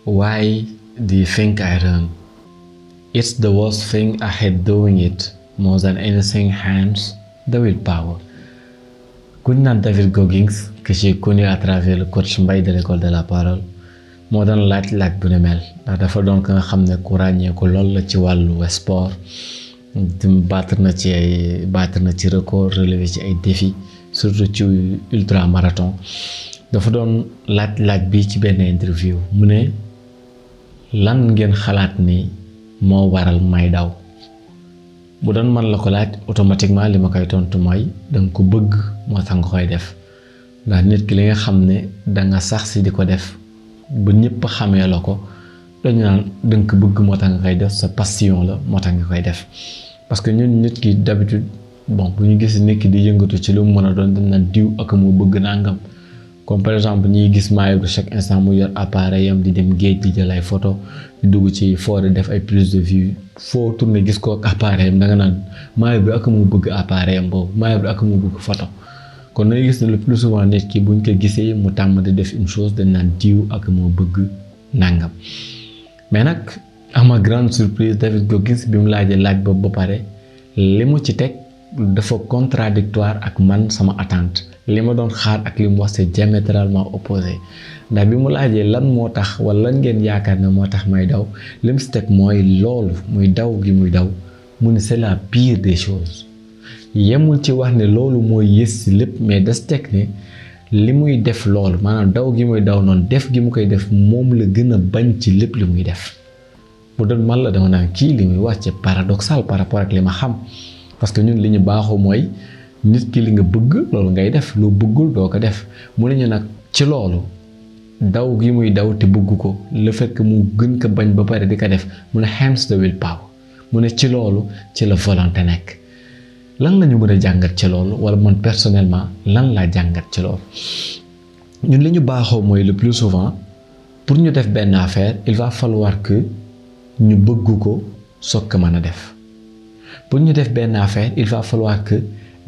Why do you think I run? It's the worst thing I hate doing it more than anything hence the willpower. Ku ñu naan David Goggins que j'ai connu à travers le coach Mbaye de l'école de la parole moo doon laaj bu ne mel ndax dafa doon ko nga xam ne ku ràññeeku lool la ci wàllu sport battre na ci record relevé ci ay défis surtout ci ultra marathon dafa doon laaj bi ci benn interview mu ne lan ngeen xalaat ni moo waral may daw bu doon man la ko laaj automatiquement li ma koy tontu mooy danga ko bëgg moo tax nga koy def ndax nit ki li nga xam ne danga sax si di ko def ba ñëpp xamee la ko dañu naan danga ko bëgg moo tax nga koy def sa passion la moo tax nga koy def parce que ñun nit ki d'habitude bu ñu gis nit ki di yëngatu ci lu mu mën a doon dañ naan diw ak mu bëgg nangam comme par exemple ñuy gis Mayo chaque instant mu yor appareil am di dem géej di jël ay photo di dugg ci forêt def ay prise de vue foo tourné gis ko ak appareil am da nga naan Mayo bi ak mu bëgg appareil am boobu Mayo bi ak mu bëgg photo kon da ngay gis ne le plus souvent nit ki buñ ko gisee mu tàmm di def une chose dañ naan diw ak moo bëgg nangam mais nag à ma grande surprise David Goggins bi mu laajee laaj boobu ba pare li mu ci teg dafa contradictoire ak man sama attente li ma doon xaar ak li mu wax c'est diamétralement opposé ndax bi mu laajee lan moo tax wala lan ngeen yaakaar ne moo tax may daw li mu si teg mooy loolu muy daw gi muy daw mu ne c'est la pire des choses yemul ci wax ne loolu mooy yées si lépp mais des teg ne li muy def loolu maanaam daw gi muy daw noonu def gi mu koy def moom la gën a bañ ci lépp li muy def bu doon man la dama naan kii li muy wax c'est paradoxal par rapport ak li ma xam parce que ñun li ñu baaxoo mooy nit ki li nga bëgg loolu ngay def loo bëggul doo ko def mu ne ñu nag ci loolu daw gi muy daw te bëgg ko le fait que mu gën ko bañ ba pare di ko def mu ne hence the willpower mu ne ci loolu ci la volonté nekk lan la ñu mën a jàngat ci loolu wala man personnellement lan laa jàngat ci loolu ñun li ñu baaxoo mooy le plus souvent pour ñu def benn affaire il va falloir que ñu bëgg ko soog ko mën a def pour ñu def benn affaire il va falloir que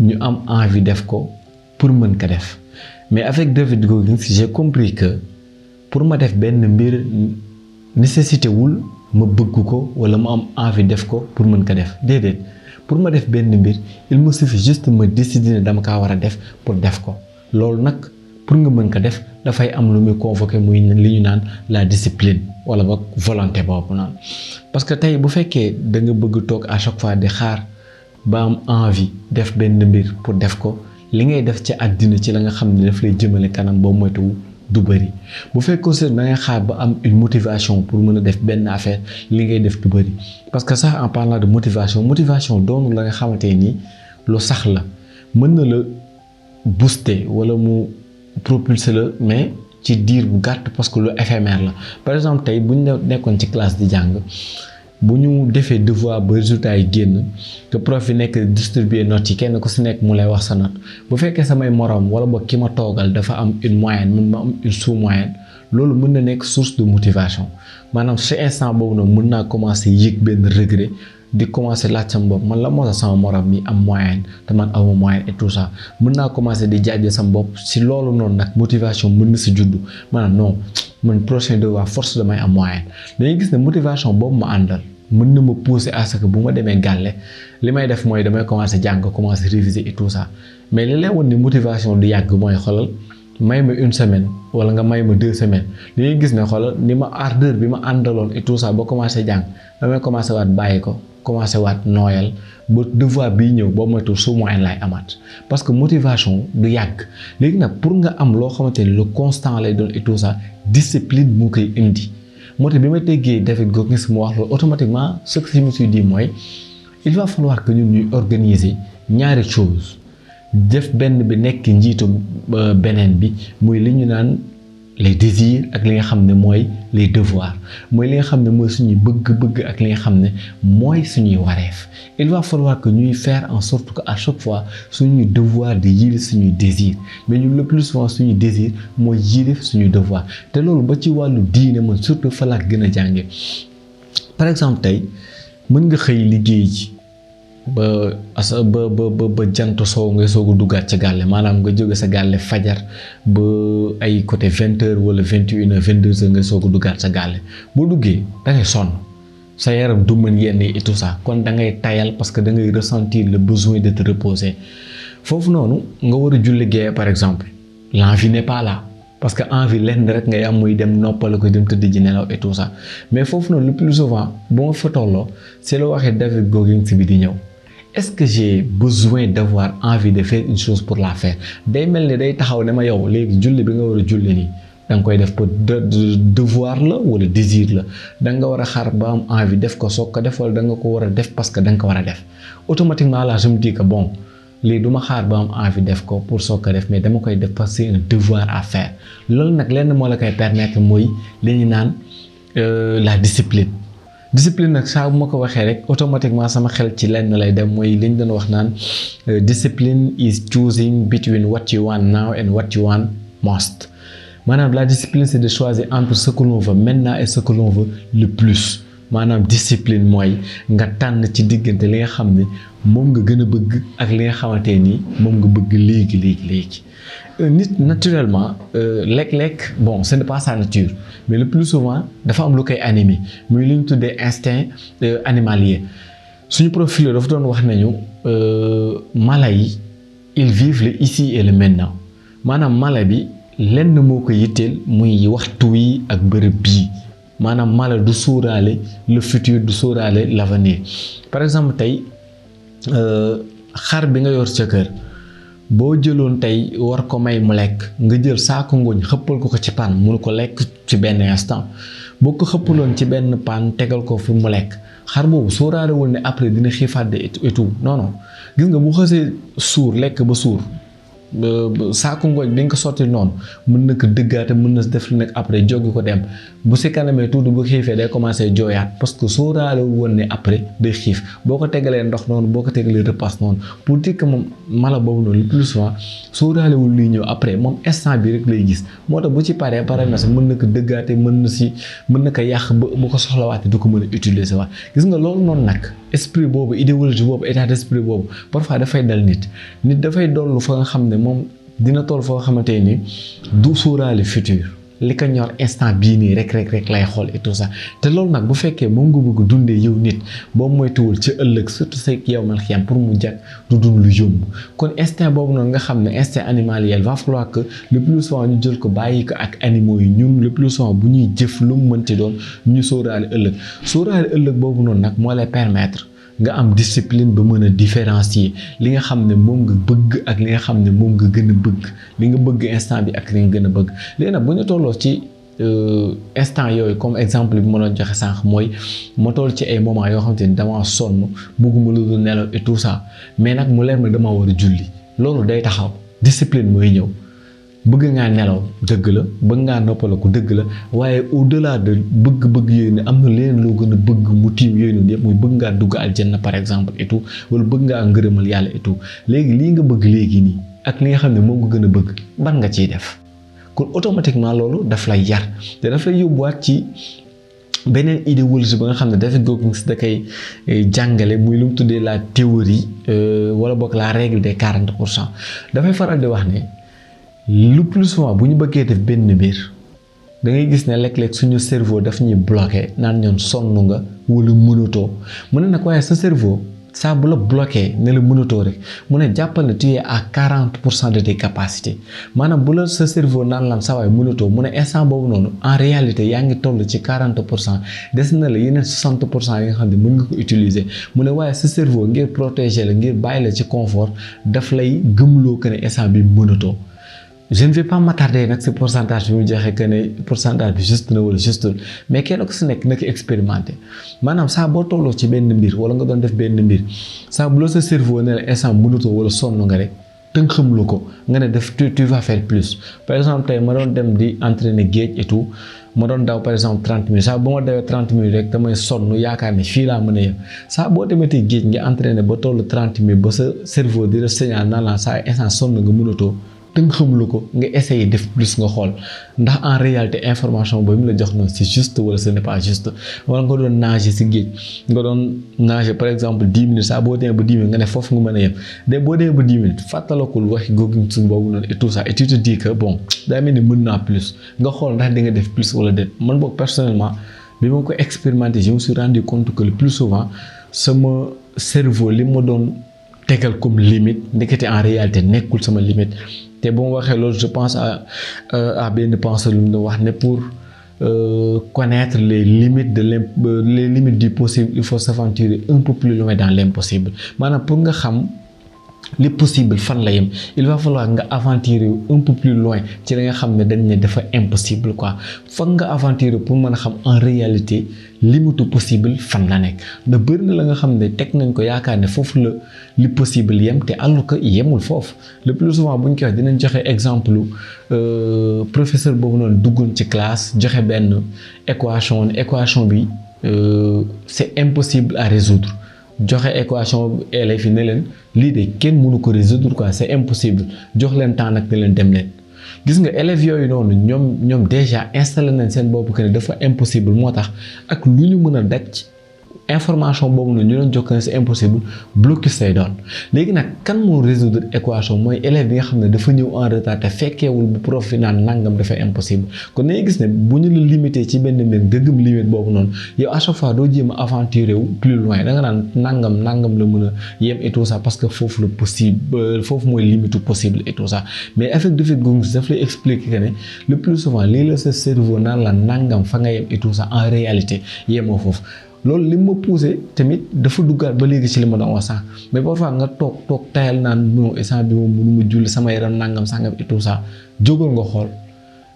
ñu am envie def ko pour mën ko def mais avec David Goggins j'ai compris que pour ma def benn mbir nécessité wul ma bëgg ko wala ma am envie def ko pour mën ko def déedéet pour ma def benn mbir il me suffit juste ma décider ne dama kaa war a def pour def ko loolu nag pour nga mën ko def dafay am lu muy convoqué muy li ñu naan la discipline wala ba volonté boobu noonu parce que tey bu fekkee da nga bëgg toog à chaque fois di xaar ba am envie def benn mbir pour def ko li ngay def ci àddina ci la nga xam ne daf lay jëmale kanam boo moytuwul du bëri bu fekkee aussi da ngay xaar ba am une motivation pour mën a def benn affaire li ngay def du bëri parce que sax en parlant de motivation doonu la nga xamante nii lu sax la mën na la booster wala mu propulser la mais ci diir bu gàtt parce que lu éphémère la par exemple tey bu ñu nekkoon ci classe di jàng bu ñu defee devoir ba résultat yi génn te prof yi nekk distribuer notes yi kenn ku si nekk mu lay wax sa note bu fekkee samay morom wala boog ki ma toogal dafa am une moyenne mën ma am une sous-moyenne loolu mën na nekk source de motivation maanaam ci instant boobu noonu mën naa commencer yëg benn regret di commencer laaj sama bopp man la moo tax sama morom mi am moyenne te man amu moyenne et tout ça mën naa commencer di jaajëf sama bopp si loolu noonu nag motivation mën na si juddu maanaam non man prochain devoir force damay am moyenne dañuy gis ne motivation boobu ma àndal mën na ma pousser à ce que bu ma demee gàlle li may def mooy damay commencer jàng commencer réviser et tout ça mais li lay woon ni motivation du yàgg mooy xoolal may ma une semaine wala nga may ma 2 semaines dañuy gis ne xoolal ni ma ardeur bi ma àndaloon et tout ça ba commencer jàng damay commencer waat bàyyi ko commencer waat nooyal ba devoir bii ñëw boo moytu su moyen lay amaat parce que motivation du yàgg léegi nag pour nga am loo xamante ni lu constant lay doon et tout ça discipline mu koy indi moo tax bi ma déggee David Goggins mu wax loolu automatiquement ce que je me suis dit mooy il va falloir que ñun ñuy organiser ñaari choses def benn bi nekk njiitu beneen bi muy li ñu naan les désirs ak li nga xam ne mooy les devoirs mooy li nga xam ne mooy suñuy bëgg-bëgg ak li nga xam ne mooy suñuy wareef il va falloir que ñuy faire en sorte que à chaque fois suñuy devoir di yilif suñuy désir mais ñu le plus souvent suñuy désir mooy yilif suñuy devoir te loolu ba ci wàllu diine man surtout fa laa gën a jànge par exemple tey mën nga xëy liggéey ji ba ba jant soo ngay soog a duggaat ca gàlle maanaam nga jóge sa gàlle fajar ba ay côté 20h wala 21h 22h ngay soog a duggaat sa gàlle boo duggee da ngay sonn sa yaram du mën yenn et tout ça kon da ngay tayal parce que da ngay ressentir le besoin de te reposer foofu noonu nga war a julli gée par exemple l'envie n'est pas là parce que envie lenn rek ngay am muy dem noppal ko dem tëdd ji nelaw et tout ça mais foofu noonu le plus souvent bu ma fa tolloo c'est la waxee David Goggins bi di ñëw est-ce que j'ai besoin d'avoir envie de faire une chose pour la faire day mel ni day taxaw ne ma yow léegi julli bi nga war a julli nii da nga koy def pour devoir la wala désir la da nga war a xaar ba am envie def ko soog ko def wala da nga ko war a def parce que da nga ko war a def automatiquement là je me dis que bon lii du ma xaar ba am envie def ko pour soog ko def mais dama koy def parce que c'est un devoir à faire loolu nag lenn moo la koy permettre mooy li ñu naan la discipline nag saa bu ma ko waxee rek automatiquement sama xel ci lenn lay dem mooy li ñu doon wax naan discipline is choosing between what you want now and what you want most maanaam la discipline c'est de choisir entre ce que l'on veut maintenant et ce que l'on veut le plus maanaam discipline mooy nga tànn ci diggante li nga xam ne moom nga gën a bëgg ak li nga xamante ni moom nga bëgg léegi nit naturellement léeg-léeg bon ce n'est pas sa nature mais le plus souvent dafa am lu koy animé muy li ñu tuddee instinct animalier suñu profil dafa doon wax nañu mala yi ils vivent le ici et le maintenant maanaam mala bi lenn moo ko yitteel muy waxtu wi ak bërëb bii maanaam mala du sóoraale le futur du sóoraale l'avenir par exemple tey xar bi nga yor sa kër boo jëloon tey war ko may mu lekk nga jël saako ngooñ xëppal ko ci paan mënu ko lekk ci benn instant boo ko xëppaloon ci benn paan tegal ko fi mu lekk xar boobu sóoraalewul ne après dina xiifaat de et tout non gis nga bu xësee suur lekk ba suur saako ngooñ bi nga ko sotti noonu mën na ko dëggaate mën na def lu nekk après joggi ko dem bu si kanamee tuuti bu xiifee day commencer jooyaat parce que sóoraalewul woon ne après day xiif boo ko tegalee ndox noonu boo ko tegalee repas noonu pour dire que moom mala boobu noonu le plus souvent sóoraalewul luy ñëw après moom instant bi rek lay gis moo tax bu ci pare na si mën na ko dëggaate mën na ko yàq ba bu ko soxlawaate du ko mën a utiliser waat gis nga loolu noonu nag esprit boobu idéologie boobu état d'esprit boobu parfois dafay dal nit dafay dollu fa nga xam ne moom dina toll foo xamante ni du sóoraale futur li ko ñor instant bii nii rek lay xool et tout ça te loolu nag bu fekkee moom nga bëgg dundee yow nit boo moytuwul ci ëllëg surtout say yow mal xiyam pour mu jag du dund lu yomb kon instinct boobu noonu nga xam ne instinct animalier va falloir que le plus souvent ñu jël ko bàyyi ko ak animaux yi ñun le plus souvent bu ñuy jëf lu mu mënti doon ñu sóoraale ëllëg boobu noonu nag moo lay permettre nga am discipline ba mën a différencier li nga xam ne moom nga bëgg ak li nga xam ne moom nga gën a bëgg li nga bëgg instant bi ak li nga gën a bëgg léegi nag bu ñu tolloo ci instant yooyu comme exemple bi ma doon joxe sànq mooy ma toll ci ay moments yoo xam te ni damaa sonn bëgguma lu dul nelaw et tout ça mais nag mu leer na damaa war a julli loolu day taxaw discipline mooy ñëw bëgg ngaa nelaw dëgg la bëgg ngaa noppalaku dëgg la waaye au-delà de bëgg-bëgg yooyu ne am na leneen loo gën a bëgg mu tiim yooyu noonu yëpp muy bëgg ngaa dugg aljanna par exemple et tout wala bëgg ngaa ngërëmal yàlla et tout léegi lii nga bëgg léegi nii ak li nga xam ne moom nga gën a bëgg ban nga ciy def kon automatiquement loolu daf lay yar te daf lay yóbbuwaat ci beneen idéologie ba nga xam ne David Goggins da koy jàngale muy lu mu tuddee la théorie wala boog la règle des 40%. dafay faral di wax ne le plus souvent bu ñu bëggee def benn mbir da ngay gis ne léeg-léeg suñu cerveau daf ñuy bloqué naan ñoon sonn nga wala mënatoo mu ne nag waaye sa cerveau saa bu la bloqué ne la mënatoo rek mu ne jàppal ne tu es à 40% de tes capacités maanaam bu la sa cerveau naan lan sa waay mënatoo mu ne instant boobu noonu en réalité yaa ngi toll ci 40% des na la yeneen 60% yi nga xam ne mën nga ko utiliser mu ne waaye sa cerveau ngir protéger la ngir bàyyi la ci confort daf lay gëmloo que ne instant bi mënatoo. je ne vais pas m'attarder nag si pourcentage bi mu joxe que ne pourcentage bi juste na wala justul mais kenn ku si nekk na ko expérimenté maanaam saa boo tolloo ci benn mbir wala nga doon def benn mbir saa bu la sa cerveau ne la instant mënutoo wala sonn nga rek tënk lu ko nga ne def tu vas faire plus par exemple tey ma doon dem di entraîner géej et tout ma doon daw par exemple 30 minutes saa bu ma dawee 30 minutes rek damay sonn yaakaar ne fii laa mën a yem saa boo demetee géej nga entraîner ba tollu 30 minutes ba sa cerveau di la signal naan la saa instant sonn nga mënatoo tënk ko nga essayer def plus nga xool ndax en réalité information boobu mu la jox noonu c'est juste wala ce n'est pas juste. wala nga doon nager ci géej nga doon nager par exemple 10 minutes saa boo demee ba 10 minutes nga ne foofu nga mën a yem de boo demee ba 10 minutes fàttalakul waxi Goggins boobu noonu et tout ça et tu te dis que bon daa mel ni mën naa plus nga xool ndax di nga def plus wala déet man boog personnellement bi ma ko expérimenté je me suis rendu compte que le plus souvent sama cerveau li ma doon tegal comme limite ndekete en réalité nekkul sama limite te bu ma waxee loolu je pense à benn penseur lu mu wax ne pour connaître les limites les limites du possible il faut s'aventurer un peu plus loin dans l'impossible maanaam pour nga xam li possible fan la yem il va falloir nga aventurer un peu plus loin ci la nga xam ne dañ ne dafa impossible quoi foog nga aventurer pour mën a xam en réalité limitu possible fan la nekk da bëri na la nga xam ne teg nañ ko yaakaar ne foofu la li possible yem te alors que yemul foofu le plus souvent bu ñu koy wax dinañ joxe exemple professeur boobu noonu duggoon ci classe joxe benn équation bi c'est impossible à résoudre joxe équation élèves yi ne leen lii de kenn mënu ko résoudre quoi c'est impossible jox leen temps nag ne leen dem leen gis nga élèves yooyu noonu ñoom déjà installé nañ seen bopp que ne dafa impossible moo tax ak lu ñu mën a daj information boobu noonu ñu doon jox que ne c'est impossible blocus say doon léegi nag kan moo résoudre équation mooy élève bi nga xam ne dafa ñëw en retard te fekkeewul bu prof fi naan nangam dafa impossible kon dañuy gis ne bu ñu la limité ci benn mbir nga gëm limite boobu noonu yow à chaque fois doo jéem a aventurer wu plus loin da nga naan nangam la mën a yem et tout ça parce que foofu la possible foofu mooy limite possible et tout ça mais avec de fait Goggins daf lay expliquer que ne le plus souvent lii la sa cerveau naan la nangam fa nga yem et tout ça en réalité yemoo foofu. loolu li ma poussé tamit dafa duggaat ba léegi ci li ma doon wax sax mais parfois nga toog tayal naan non instant bi moom mënuma julli sama yaram nangam sangam et tout ça jógal nga xool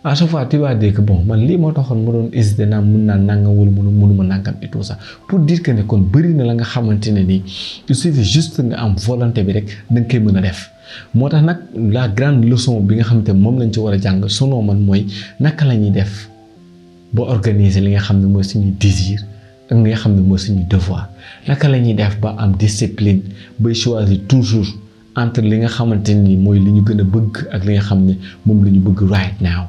à chaque fois tu vas dire que bon man lii moo taxoon ma doon hésité naan mën naa nangam wala mënuma nangam et tout ça pour dire que ne kon bëri na la nga xamante ne nii il suffit juste nga am volonté bi rek da nga koy mën a def. moo tax nag la grande leçon bi nga xamante moom lañ ci war a jàng selon man mooy naka la ñuy def ba organiser li nga xam ne mooy suñuy désir. ak li nga xam ne mooy suñu devoir naka la ñuy def ba am discipline bay choisir toujours entre li nga xamante ni mooy li ñu gën a bëgg ak li nga xam ne moom la ñu bëgg right now